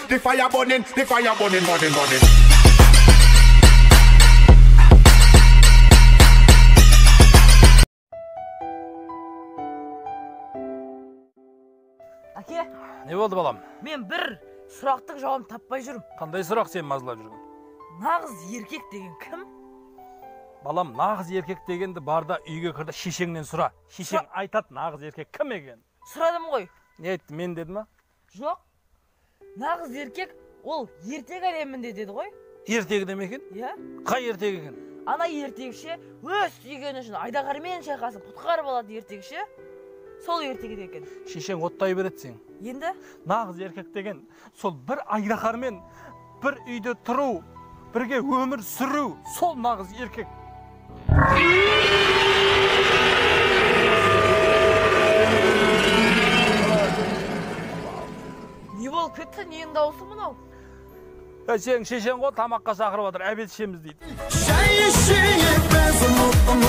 The fire burning, the fire burning, burning, burning. Әке. Не болды, балам? Мен бір сұрақтың жауабын таппай жүрмін. Қандай сұрақ сен мазалап жүрген? Нағыз еркек деген кім? Балам, нағыз еркек дегенді бар да үйге кір да шешеңнен сұра. Шешең айтады нағыз еркек кім екенін. Сұрадым ғой. Не айтты, мен деді ма? Жоқ. Нағыз еркек ол ертегі әлемінде деді ғой. Ертегіде ме екен? Иә. Қай ертегі екен? Ана ертегіше өз сүйгені үшін айдаһармен шайқасып құтқарып алатын ертегіше. Сол ертегіде екен. Шешең оттай береді сен. Енді? Нағыз еркек деген сол бір айдаһармен бір үйде тұру, бірге өмір сүру, сол нағыз еркек. Не болып кетті? Ненің дауысы мынау? Сенің шешең ғой тамаққа шақырып жатыр, обед ішеміз дейді. Шай ішейік біз ұмыттым.